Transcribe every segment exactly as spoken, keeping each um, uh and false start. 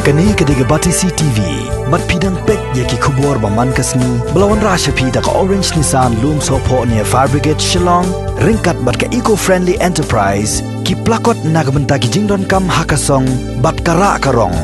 Kane ka dei ka Batesi T V. Bad phi dang peit ïa ki khubor ba man ka sngi ba la wanrah sha phi da ka Orange Nissan, Lumsohphoh near Fire Brigade, Shillong, ryngkat bad ka Eco Friendly Enterprise, ki plakot na ka bynta ki jingdonkam ha ka song bad ka rah ka rong.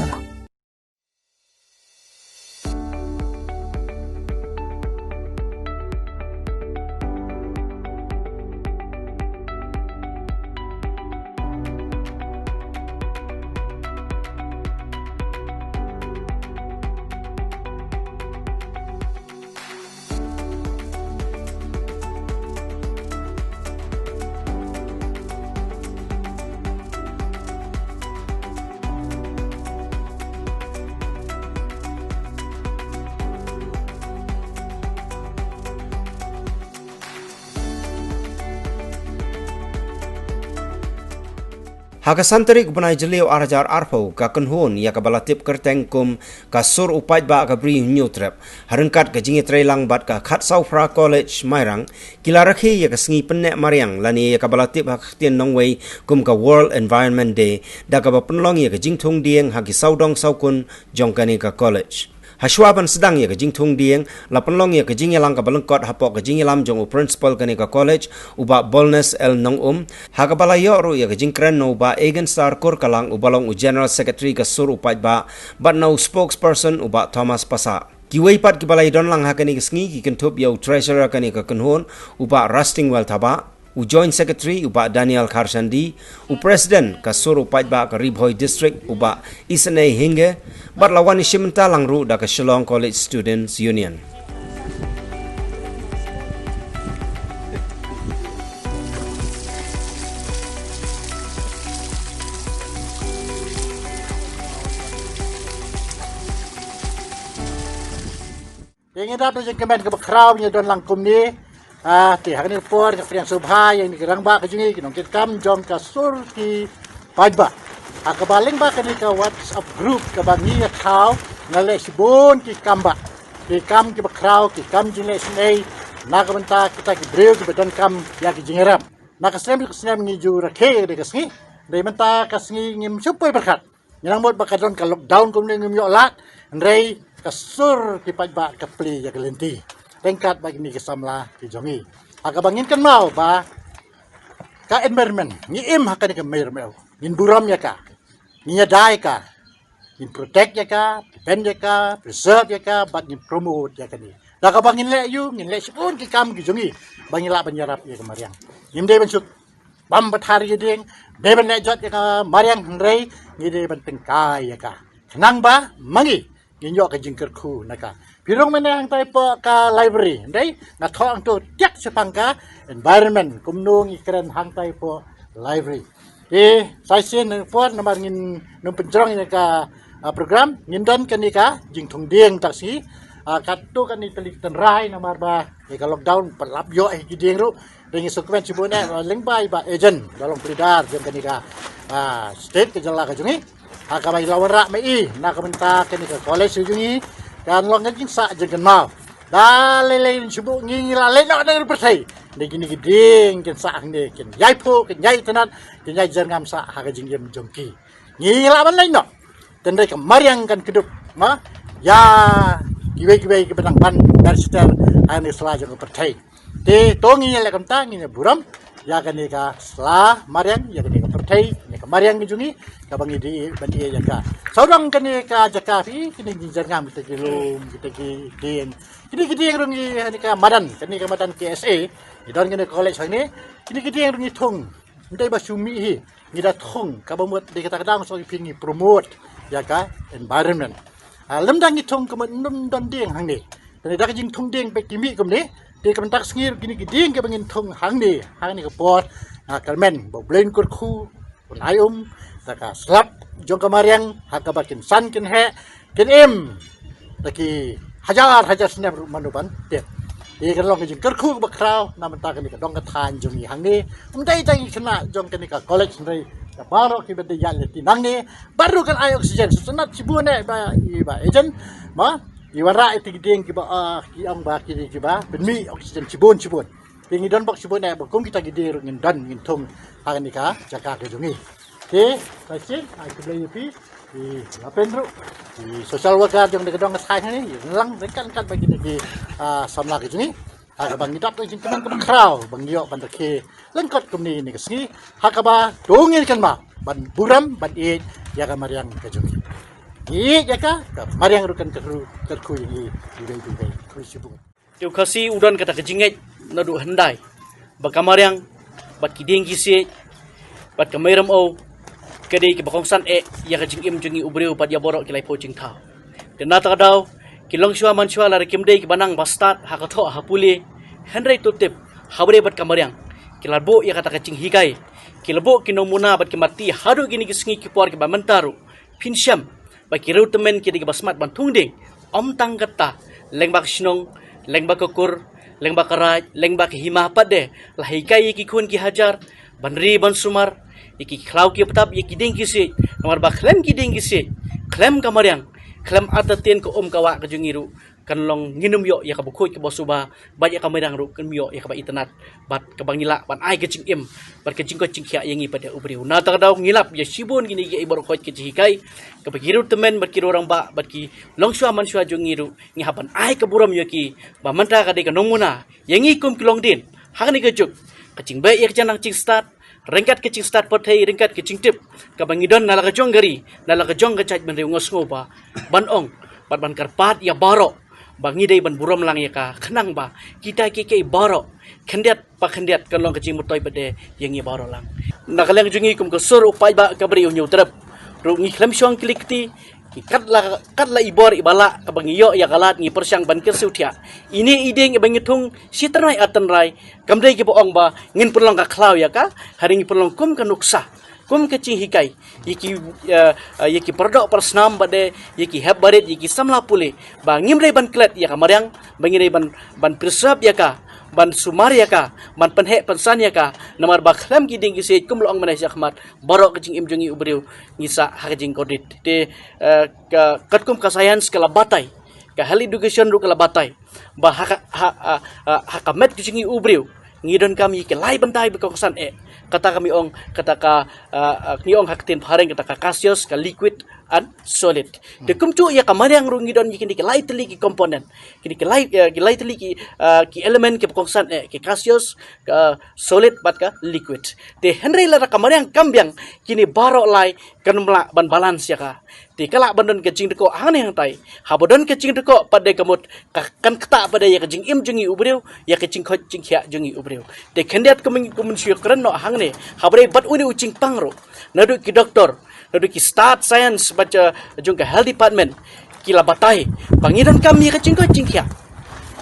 Ha ka san tarik u bnai Jylliew ar hajar arphew, ka kynhun ïa kaba la tip kyrteng kum ka Sur u Paidbah ka Bri Hynñiewtrep, ha ryngkat ka jingïatreilang bad ka Khatsawphra College Mairang, ki la rakhe ïa ka sngi pynneh mariang lane ïa kaba la tip ha ka ktien nongwei kum ka World Environment Day, da kaba pynlong ïa ka jingthung dieng ha ki sawdong sawkun jong kane ka college. Hashwa ban sdang ïa ka jingthung dieng, la pynlong ïa ka jingïalang kaba lyngkot hapoh ka jingïalam jong u principal kane ka college, u Bah Bolnes L Nongum, ha kaba la ïoh ruh ïa ka jingkren na u Bah Egenstar Kurkalang, uba long u General Secretary ka Sur u Paidbah, bad na u spokesperson, u Bah Thomas Passah. Kiwei pat kiba la ïadon lang ha kane ka sngi ki kynthup ïa u Treasurer kane ka kynhun, u Bah Rustingwell Thabah, u Joint Secretary, u Bah Daniel Kharshandi, u President ka Sur u Paidbah ka Ri Bhoi District, u Bah Isynei Hinge, bad la wan ïashim bynta lang ruh da ka Shillong College Students Union. Te ngi dap da jingkmen kaba khraw ngi don lang kumne. Ah, te ha kane ka por nga pdiang sngewbha ïa kine ki rangbah ka jong ngi, ki nongkitkam jong ka Sur ki Paidbah. Ha kaba lyngba kane ka WhatsApp group kaba ngi ïa thaw, nga leh shibun ki kam ba, ki kam kiba khraw, ki kam jingleh jinglei na ka bynta kita ki briew kiba donkam ïa ki jingïarap. Na ka snem ka snem ngi ju rakhe ïa ka sngi. Dei mynta ka sngi ngim shu poi pyrkhat. Ngi nang mut ba ka don ka lockdown kumne ngim ïoh lad, hynrei ka Sur ki Paidbah ka plie ïa ka lynti ryngkat bad kine ki samla ki jong ngi. Ha kaba ngin kynmaw ba ka environment, ngi im ha kane ka mei ruh, ngin burom ïa ka, ngin ïada ïa ka, ngin protect ïa ka, defend ïa ka, preserve ïa ka, bad ngin promote ïa kane. Da kaba ngin leh ïa u, ngin leh shibun ki kam ki jong ngi ba ngin lah ban ïarap ïa ka mariang. Ngim dei ban shu bam pathar ïa ki dieng, dei ban leh jot ïa ka mariang, hynrei ngi dei ban tyngkai ïa ka, khnang ba ma ngi ngin ïoh ka jingkyrkhu na ka. Phi rung mynne hangtai hapoh ka library, hynrei nga thoh hangto tiak shaphang ka environment, kumno ngi kren hangtai hapoh library. Te sa shisien na ka por namar ngin nym pynjrong ïa ka, ah, program, ngin don kane ka jingthung dieng mynta ka sngi. Ah, katto katne tylli ki tynrai namar ba ïa ka lockdown, ba la ïoh ïa ki dieng ruh. Te ngi sngewkmen shibun eh, lyngba i Bah Agent, ba long u leader jong kane ka, ah, state, ka jylla ka jong ngi. Ha kaba i la wanrah ma i na ka bynta kane ka college ka jong ngi, kan long ka jingsah jingkynmaw. Da lei lei shu buh ngi, ngi la leit noh na ka ri pyrthei, da kine ki dieng kin sah hangne, kin ïai phuh, kin ïai itynnad, kin ïai jyrngam sah ha ka jingim jong ki. Ngi lah ban leit noh. Tang dei ka mariang kan kdup, ma, ïa kiwei kiwei kiba dang ban ber shitter ha kane ka sla jong ka pyrthei. Te to ngin ïa leh kumta, ngin ïa burom ïa kane ka sla mariang, ïa kane ka pyrthei, kane ka mariang ka jong ngi, kaba ngi dei ban ïa ïa ka. Sawdong kane ka jaka phi, kine ki jyrngam, kita ki lum, kita ki dieng. Kine ki dieng ruh ngi, kane ka madan, kane ka madan K S A, ngi don kane ka college hangne, kine ki dieng ruh ngi thung. Ym dei ba shu mih hi, ngi da thung, kaba mut dei kata ka daw shu phi ngi promote ïa ka environment. Ah, lymda ngi thung ka mut ym don dieng hangne. Te da ka jingthung dieng peit ki mih kumne, te ka mynta ka sngi ruh kine ki dieng kiba ngin thung hangne, hangne ka por, ah, kyrmen ba U Blei un kyrkhu, un ai um da ka slap jong ka mariang, ha kaba kin san kin heh, kin im da ki hajar hajar snem ruh mano ban tip. Te kan long ka jingkyrkhu kaba khraw na ka bynta kane ka dong ka thaiñ jong ngi hangne. Ym dei tang ki khynnah jong kane ka college, hynrei da baroh kiba dei ïaid lynti nangne. Bad ruh kan ai oxygen, sngewtynnat shibun eh i Bah, i Bah Agent, ma, i wanrah ïa kita ki dieng kiba, ah, ki ong ba ki dei kiba pynmih oxygen shibun shibun. Te ngi don bok shibun eh ba kum kita ki dieng ruh ngin don, ngin thung ha kane ka jaka ka jong ngi. Te sa shisien, ai khublei ïa phi. Ki la pynrung ki social worker jong ka dong ka thaiñ hangne, ïa lang ryngkat ryngkat bad kine ki, ah, samla ki jong ngi. Ha kaba ngi dap da ka jingkmen kaba khraw ba ngi ïoh ban rakhe lyngkot kumne ïa kane ka sngi. Ha kaba to ngin kynmaw ban burom ban ïeit ïa ka mariang ka jong ngi. Ngi ïeit ïa ka, ka mariang ruh kan kyrkhu, kyrkhu ïa ngi. Ïa ngi, ïa ngi, khublei shibun. Te u Khasi u don kata ka jingngeit naduh hyndai ba ka mariang bad ki dieng ki siej bad ka mei rem-o ka dei kiba kongsan eh ïa ka jingim jong ngi u briew bad ïa baroh ki laiphew jingthaw. Te na kata ka daw ki longshuwa manshuwa lada kim dei kiba nang ba stad ha ka thoh ha pule, hynrei to tip haba dei bad ka mariang ki la buh ïa kata ka jinghikai, ki la buh ki nongmuna bad ki matti haduh kine ki sngi ki por kiba mynta ruh. Phin shem ba ki riew tymmen ki dei kiba smat ban thung dieng. Ym tang kata, lyngba ka shnong, lyngba ka kur, lyngba ka raid, lyngba ka hima pat de la hikai ïa ki khun ki hajar ban ri ban sumar ïa ki khlaw ki btap, ïa ki dieng ki siej. Namar ba khlem ki dieng ki siej, khlem ka mariang, khlem artatien ka um ka wah ka jong ngi ruh, kan long ngin ym ïoh ïa kaba khuid kaba suba, bad ïa ka mariang ruh kan ym ïoh ïa kaba itynnad bad kaba ngi lah ban ai ka jingim bad ka jingkoit jingkhiah ïa ngi pat ïa u briew. Na kata ka daw ngi lap ïa shibun kine kiei baroh khoit ki jinghikai kaba ki riew tymmen bad ki riew rangbah bad ki longshuwa manshuwa jong ngi ruh ngi hap ban ai ka burom ïa ki ba mynta ka dei ka nongmuna ïa ngi kum ki longdien ha kane ka juk. Ka jingbeh ïa ka jingnang jingstad, ryngkat ka jingstad pyrthei, ryngkat ka jingtip kaba ngi don na la ka jong ka ri, na la ka jong ka jaitbynriew, nga sngew ba ban ong bad ban kyrpad ïa baroh ba ngi dei ban burom lang ïa ka, khnang ba kita kiei kiei baroh khyndiat pa khyndiat kan long ka jingmyntoi pat de ïa ngi baroh lang. Na ka liang jong ngi kum ka sur u paidbah ka Bri u Hynñiewtrep ruh ngi khlem shong kylli kti, ki kat la, kat la i bor iba lah kaba ngi ïoh ïa ka lad ngi pyrshang ban kyrsiew thiah. Ine i dieng iba ngi thung shi tynrai ar tynrai, kam dei kiba ong ba ngin pynlong ka khlaw ïa ka, hynrei ngi pynlong kum ka nuksa, kum ka jinghikai ïa ki, eh, eh, ïa ki paradoh parasnam bad de ïa ki hep barit, ïa ki samla pule, ba ngim dei ban klet ïa ka mariang, ba ngi dei ban, ban preserve ïa ka, ban sumar ïa ka, ban pynheh pynsan ïa ka. Namar ba khlem ki dieng ki siej, kum la ong mynne shakhmat, baroh ka jingim jong ngi u briew ngi sah ha ka jingkordit. Te, eh, ka, katkum ka science ka la batai, ka health education ruh ka la batai ba ha ka, ha, ha, ha, ha ka met ka jong ngi u briew ngi donkam ïa ki lai bynta ba kongsan eh. Kata ka ngi ong, kata ka, ah, ah, ngi ong ha ka ktien phareng kata ka gaseous, ka liquid and solid. Te kumjuh ïa ka mariang ruh ngi don ïa kine ki lai tylli ki component, kine ki lai, eh, ki lai tylli ki, ah, ki element kiba kongsan eh, ki gaseous, ka solid bad ka liquid. Te hynrei lada ka mariang kam biang, kine baroh lai kan ym lah ban balance ïa ka. Te ka lah ban don ka jingdkoh hangne hangtai. Haba don ka jingdkoh pat de ka mut ka kan ktah pat de ïa ka jingim jong ngi u briew, ïa ka jingkoit jingkhiah jong ngi u briew. Te khyndiat kumne, kumne shu ïakren noh hangne, haba dei bad une u jingpang ruh, naduh ki doktor, naduh ki stad science bad, eh, jong ka health department, ki la batai ba ngi donkam ïa ka jingkoit jingkhiah.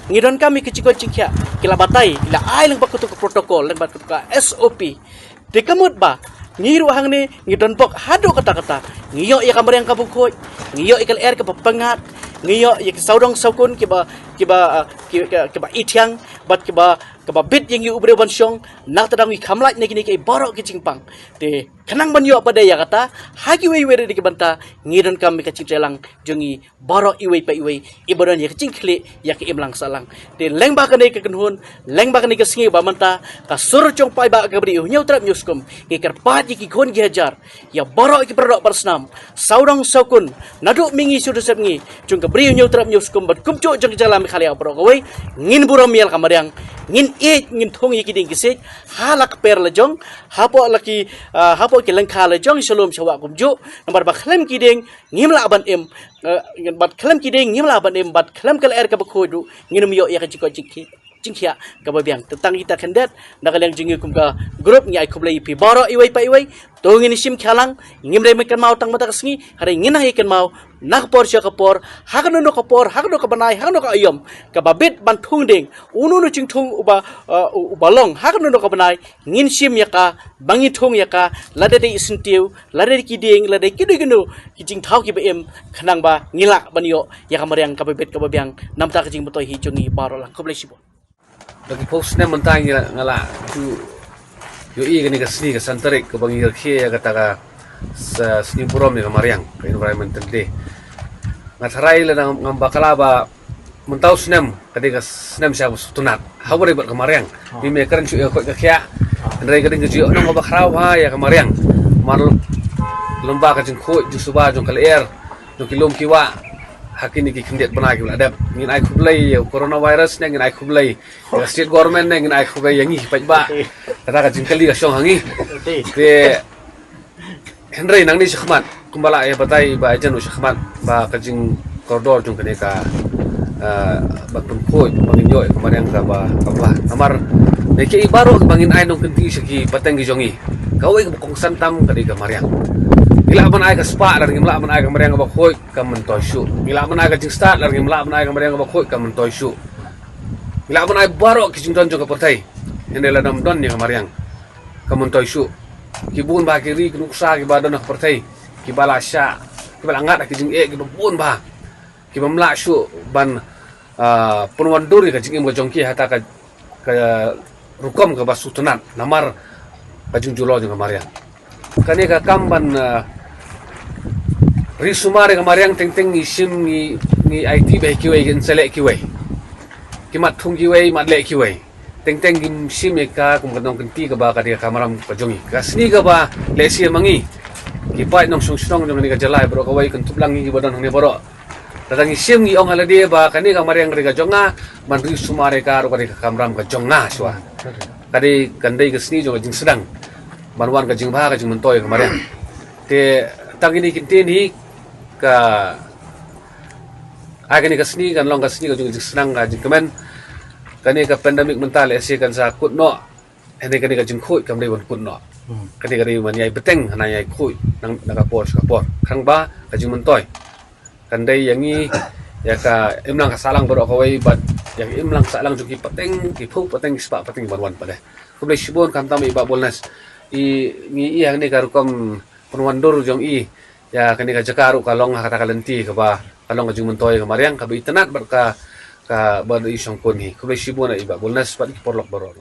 Ngi donkam ïa ka jingkoit jingkhiah. Ki la batai, ki la ai lyngba katu ka protocol, lyngba katu ka S O P. Te ka mut ba ngi ruh hangne ngi don bok haduh katta katta. Ngi ïoh ïa ka mariang kaba khuid, ngi ïoh ïa ka lyer kaba pyngngad, ngi ïoh ïa ki sawdong sawkun kiba, kiba, ah, ki, ki, kiba ithiang bad kiba, kiba bit ïa ngi u briew ban shong. Na kata daw ngi kham lait na kine kiei baroh ki jingpang. Te khnang ban ïoh pat de ïa kata, ha kiwei kiwei de ki bynta ngi donkam ïa ka jingtreilang jong ngi baroh iwei pa iwei iba don ïa ka jingkhlieh ïa ka imlang sahlang. Te lyngba kane ka kynhun, lyngba kane ka sngi ba mynta, ka sur jong u paidbah ka Bri u Hynñiewtrep Hynñiewskum, ngi kyrpad ïa ki khun ki hajar, ïa baroh ki paradoh parasnam, sawdong sawkun, naduh mihngi shu da sepngi, jong ka Bri u Hynñiewtrep Hynñiewskum bad kumjuh jong ka jylla Meghalaya baroh kawei, ngin burom ïa la ka mariang, ngin ïeit, ngin thung ïa ki dieng ki siej ha la ka per la jong, hapoh la ki, ah, hapoh ki lyngkha la jong sha lum sha wah kumjuh. Namar ba khlem ki dieng ngim lah ban im, eh, bad khlem ki dieng ngim lah ban im, bad khlem ka lyer kaba khuid ruh ngin ym ïoh ïa ka jingkoit jingkhiah, jingkhiah kaba biang. Te tang kita khyndiat, na ka liang jong ngi kum ka group ngi ai khublei ïa phi baroh iwei pa iwei. To ngin ïa shim khia lang, ngim dei ban kynmaw tang mynta ka sngi, hynrei ngin nang ïa kynmaw na ka por sha ka por, ha kano kano ka por, ha kano kano ka bnai, ha kano kano ka aïom, kaba bit ban thung dieng, uno uno u jingthung uba, eh, uba long ha kano kano ka bnai, ngin shim ïa ka, ba ngin thung ïa ka, lada dei i syntiew, lada dei ki dieng, lada dei kino kino ki jingthaw kiba im, khnang ba ngi lah ban ïoh ïa ka mariang kaba bit kaba biang na ka bynta ka jingmyntoi hi jong ngi baroh lang. Khublei shibun. Da ki phew snem mynta ngi la, nga la ju ïohi kane ka sngi ka san tarik kaba ngi rakhe ïa kata ka, sa, sngi burom ïa ka mariang, ka Environmental Day. Nga tharai lada ngam bakla ba mynta u snem ka dei ka snem sha ba sngewtynnat ha kaba ïadei bad ka mariang. Mih me kren shuh ïa ka koit ka khiah, hynrei ka dei ka jingïohnong kaba khraw bha ïa ka mariang. Mar Lyngba ka jingkhuid jingsuba jong ka lyer jong ki lum ki wah ha kine ki khyndiat bnai kiba la dep, ngin ai khublei ïa u coronavirus ne ngin ai khublei ïa ka state government ne ngin ai khublei ïa ngi ki paidbah. Kata ka jingkylli ka shong ha ngi. Te hynrei nangne shakhmat kumba la ïa batai ba jan u shakhmat ba ka jingkordor jong kane ka, ah, ban pynkhuid ba ngin ïoh ïa ka mariang kaba ka bha. Namar ne ki baroh ba ngin ai nongkynti sha ki pateng ki jong ngi, kawei kaba kongsan tam ka dei ka mariang. Ngi lah ban ai ka spah lada ngim lah ban ai ka mariang kaba khuid, kam myntoi shuh. Ngi lah ban ai ka jingstad lada ngim lah ban ai ka mariang kaba khuid, kam myntoi shuh. Ngi lah ban ai baroh ki jingdon jong ka pyrthei, hynrei lada ym don ïa ka mariang, kam myntoi shuh. Ki bun bha ki ri ki nuksa kiba don ha ka pyrthei kiba la shah, kiba la ngat ha ki jingeh kiba bun bha, kibym lah shuh ban, ah, pynwandur ïa ka jingim ka jong ki ha kata ka, ka rukom kaba sngewtynnat namar ka jingjulor jong ka mariang. Kane ka kam ban, ah, ri sumar ïa ka mariang teng teng ngi shim, ngi, ngi aiti bha ïa kiwei, ngin sa leh kiwei. Ki mat thung kiwei, mat leh kiwei. Teng teng ngim shim ïa ka kum ka nongkynti kaba ka dei ka kamram ka jong ngi. Ka sngi kaba lehse ma ngi ki paid nongshong shnong jong kane ka jylla baroh kawei, kynthup lang ngi kiba don hangne baroh, lada ngi shim ngi ong ha lade ba kane ka mariang ka dei ka jong nga, ban ri sumar ïa ka ruh ka dei ka kamram ka jong nga shuwa. Ka dei, kan dei ka sngi jong ka jingsdang ban wan ka jingbha ka jingmyntoi ka mariang. Te tang kine ki ktien hi ka ai kane ka sngi kan long ka sngi ka jong ka jingsdang ka jingkmen. Kane ka pandemic mynta lehse kan sa kut noh, hynrei kane ka jingkhuid kam dei ban kut noh. Kane ka dei ban ïai bteng, hana ïai khuid nang na ka por sha ka por. Khnang ba ka jingmyntoi kan dei ïa ngi, ïa ka imlang ka sahlang baroh kawei bad ïa ka imlang sahlang jong ki pateng, ki phew pateng, ki spah pateng ban wan pat de. Khublei shibun khamtam i Bah Bolnes. I, ngi ïa kane ka rukom pynwandur jong i ïa kane ka jaka ruh ka long ha kata ka lynti kaba ka long ka jingmyntoi ka mariang kaba itynnat bad ka, kaba i shongkun hi. Khublei shibun i Bah Bolnes bad ki paralok baroh.